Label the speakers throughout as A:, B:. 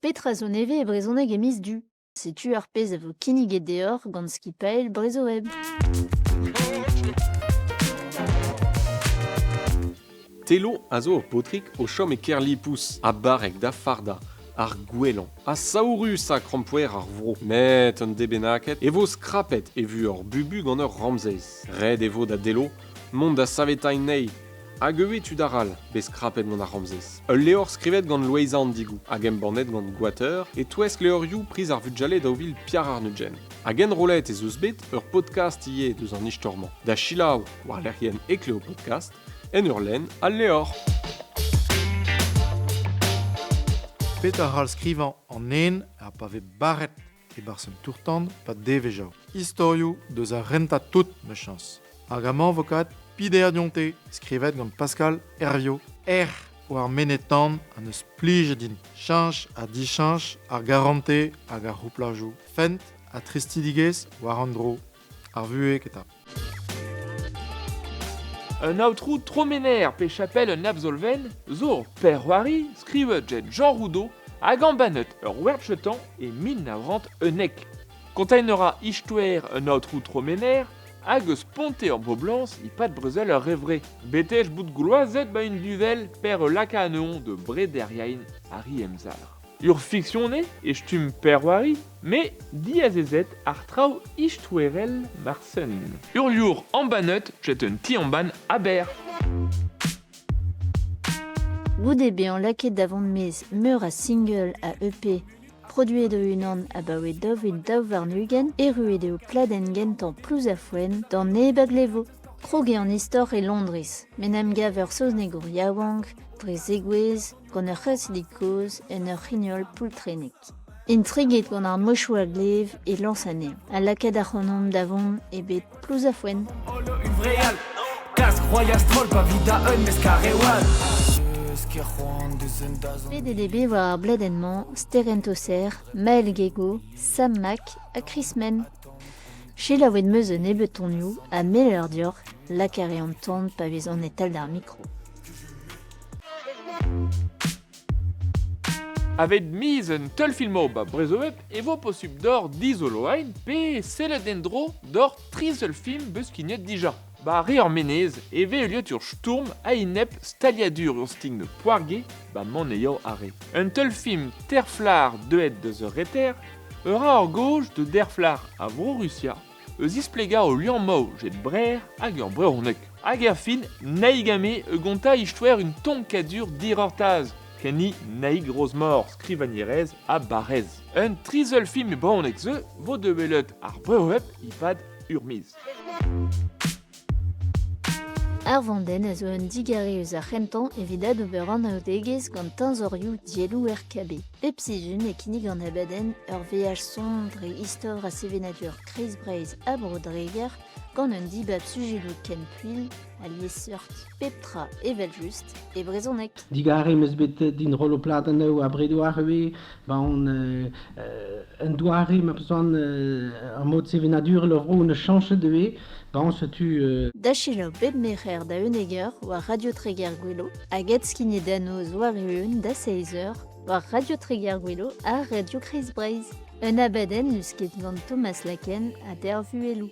A: Petra zo nevez e brezhoneg e miz Du? Setu ar pezh a vo kinniget deoc'h gant skipailh Brezhoweb.
B: Telo a zo ur paotrig o chom e Kerlipous, ha barrek da fardañ ar gwellañ ha saourusañ krampouezh ar vro. Met un deiz bennaket e vo skrapet e vuoc'h Bubu gant ur ramzez. Ret e vo da Delo mont da saveteiñ anezhi hag ivez tud arall bet skrapet gant ar ramzez. Ul levr skrivet gant Loeiza an Digou hag embannet gant Goater e-touesk levrioù Priz ar Vugale 2024. Hag enrollet ez eus bet ur podcast ivez deus an istor-mañ da selaou war lec'hienn Ekleo Podcast en ur lenn al levr.
C: Petra c'hall skrivañ an nen ha pa vez barret e-barzh un tour-tan pa devezh Istorioù deus ar rentañ tout, mechañs. Hag amañ vo kavet Pider dionte, skrivet gant Pascal Hervio. Erc'h war Menez-Tan ha neus plijet din. Cheñch ha dicheñch ar garante hag ar c'houplajoù. Fent ha tristidigezh war an dro. Ar vuhez eta.
D: Un aotrou Tromener pe chapel un absolvenn zo ur perc'hoari skrivet get Jean Roudaut hag embannet ur werz-chetan e 1911. Kontañ a ra istoer un aotrou Tromener hag eus Ponte ur boblañs e-pad brezel ur revre. Betek bout gloazet ba un duvell per laka anezhoñ de brederiain Harry Emzalc'h. Ur fiksion eo e stumm perc'hoari, met diazezet àr traoù istoerel marsen. Ur liour embannet get un ti-embann aber.
A: Goude bezañ lakaet da vont maez meur a single ha EP produet o-unan abaoe 2022, erruet eo pladenn gentañ Plouzafouenn d'an neb a glevo. Krog eo an istor e Londrez, m'en em gav ur saoznegour yaouank dre zegouezh gant ur c'hasidig kozh en ur c'hrignol poultrennek. Intriget gant ar mouezhioù a glev e lañs anezhañ ha lakaat ac'hanomp da vont e bed Plouzafouenn. Pedet eo bet war ar bladenn-mañ Sterenn Tosser, Maël Guégo, Sam Mac ha Chris Men. Selaouet 'm eus un nebeud tonioù ha me 'lâr deoc'h lak a reont tan pa vezont e-tal d'ar mikro.
D: Aveit miz un teulfilmoù 'ba Brezhoweb e vo posupl deoc'h dizoloiñ pe sellet en-dro doc'h tri seul-film beus kignet dija. 'Ba re ar Menez e vez heuliet ur stourm a-enep staliadur ur stign Poarge 'ba Maneiañ Are. Un teulfilm terflar deuet deus ur reter ur ra ur gaoj de derflar a Vro-Rusia eus isplegañ o liammoù get Brer hag ur brezhoneg. Hag erfin, Naig-ha-me e gontañ istoer un tonkadur dirortaz, kenni Naig Rozmor, skrivagnerez ha barrez. Un trizeul film e brezhoneg se vo da welet ar Breweb e-pad ur miz.
A: Ar vandenn a zo un digarez eus ar c'hentañ evit adober anaoudegezh gant teñzorioù dielloù RKB. Bep sizhun e kinnig an abadenn ur veaj son dre istor ha sevenadur Kreiz-Breizh ha Bro-Dreger gant un dibab sujedoù ken puilh ha liesseurt pep tra evel-just e brezhoneg.
E: Digarez 'm eus bet din rollo pladennoù abred war ivez, ba on un doare ma peus c'hoant ar mod sevenadurel ur vro 'neus chañchet ivez, ba on setu
A: Da selaou bep merc'her da 11 eur war Radio Treger-Gwelo hag adskignet da noz war-eeun da 7 eur war Radio Treger-Gwelo ha Radio Kreiz Breizh. Un abadenn lusket gant Thomas Laken ha Derv Uhelloù.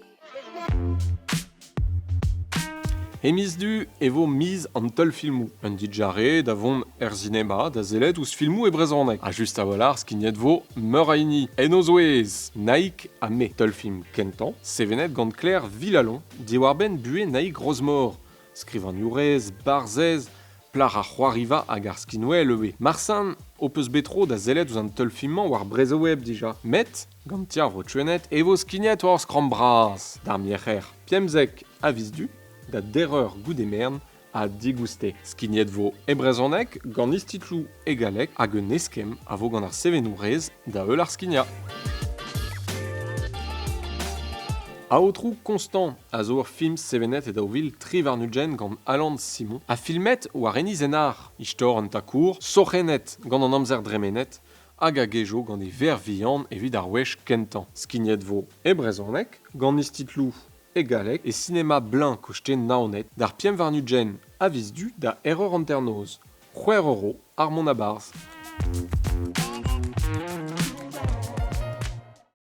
B: E miz Du e vo miz an teulfilmoù, un dijare da vont er sinema da sellet ouzh filmoù e brezhoneg. Ha just a-walc'h skignet vo meur a hini. En o zouez, Naig ha me, teulfilm kentañ, sevenet gant Claire Villalon, diwar-benn buhez Naig Rozmor, skrivagnourez, barzhez, plac'h ar c'hoariva hag ar skinwel ivez. Marsan, ho peus bet tro da sellet ouzh an teulfilm-mañ war Brezhoweb dija. Met, gant Ti ar Vro-Tchuenet e vo skignet war ur skramm bras, d'ar merc'her pemzek a viz Du, da deir goude merenn ha digouste. Skignet vo e brezhoneg gant istitloù e galleg hag un eskemm a vo gant ar sevenourez da heul ar skignañ. Aotrou Constant a zo ur film sevenet e 2023 gant Alan Simon ha filmet war Enizennar, istor an takour, sorc'hennet gant an amzer dremenet hag a gejo gant e verc'h-vihan evit ar wech kentañ. Skignet vo e brezhoneg gant istitloù e galleg e sinema Blin koste Naoned d'ar 25 a viz Du da erreur hanternoz. C'hwec'h euro ar mont a-barzh.